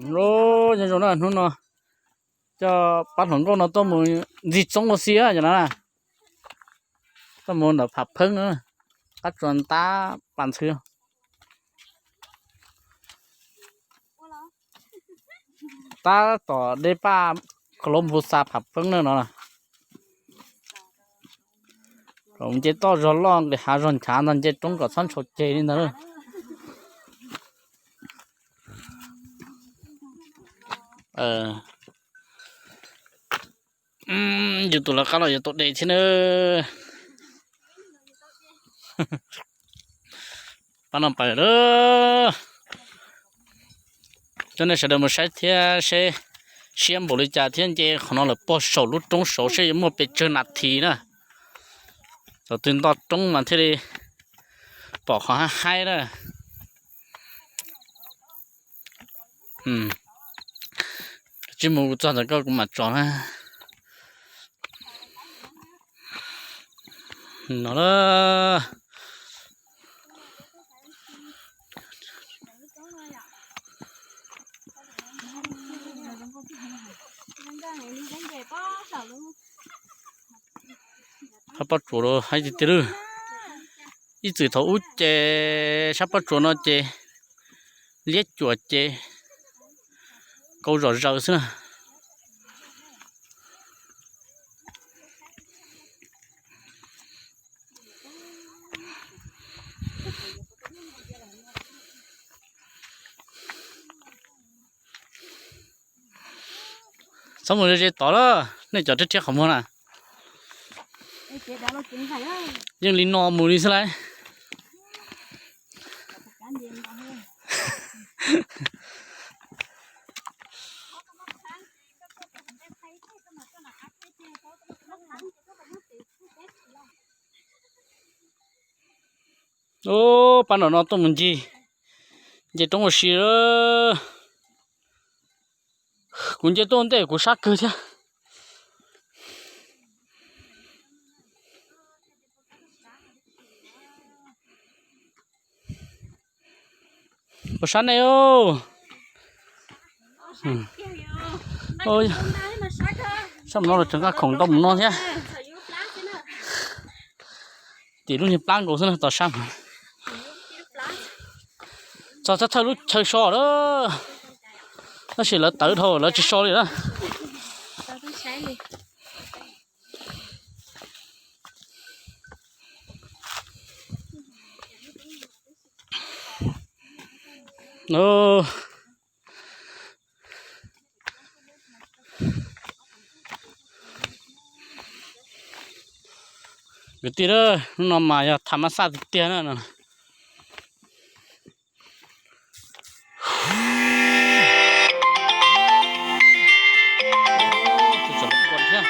Lub nyob zoo na, hnub no coj pab hluas nkauj no tuaj mus ntxig txoob ua si cov no na. Tuaj mus ntawm Pham Pheeb na, qab tsuas ntab pas ntxhw. Tab tom dej paj Khaus Laub Nphu Xa Pham Pheeb na no. Kom nce toj zog loj nqis hav zog nchav ntag, nce roob kom txhob ntshau ceg li ntag. Yus tus lawv qab los yuav tau de thiab na. Pab no pawg lawm. Coj nej sawv daws mus saib thiab seb siab npaum li cas thiab, nce qhov no lawm puag saum lub roob saud seb yuav muaj pes tsawg nas this na. Thaum twg nto roob mas thiaj li pom qhov haib haib na. Tsis mus txog ntawm koj kuv mam tso na. No la. Sab pob tsuas los haib tiag tiag lawm. Ib txwm thaum ub ces sab pob tsuas no ces liab cuam ces kau zom zaws xwb na. Txhob mus ze ze tod lawm, nej cov rhiab rhiab qhov muag na. Yeej li no mus li xwb lauj. Ub, pab nram no tuaj mus ncig, nce roob ua si lawm. Kuv nce tuaj ntej kuv sab kawg thiab. Puas sab nej? Sab mus no los tseem nqa khoom ntau mus no thiab. Tim lub niag plab nkaus xwb na, tos sab. Txog thawj thawj lub chaw so lawm, tab sis lawv tawv dhau lawv tsis so li na. Kwv tij, hnub no mas yog tham mab xaj tiag tiag na. Tus tsov lub kuam thiab.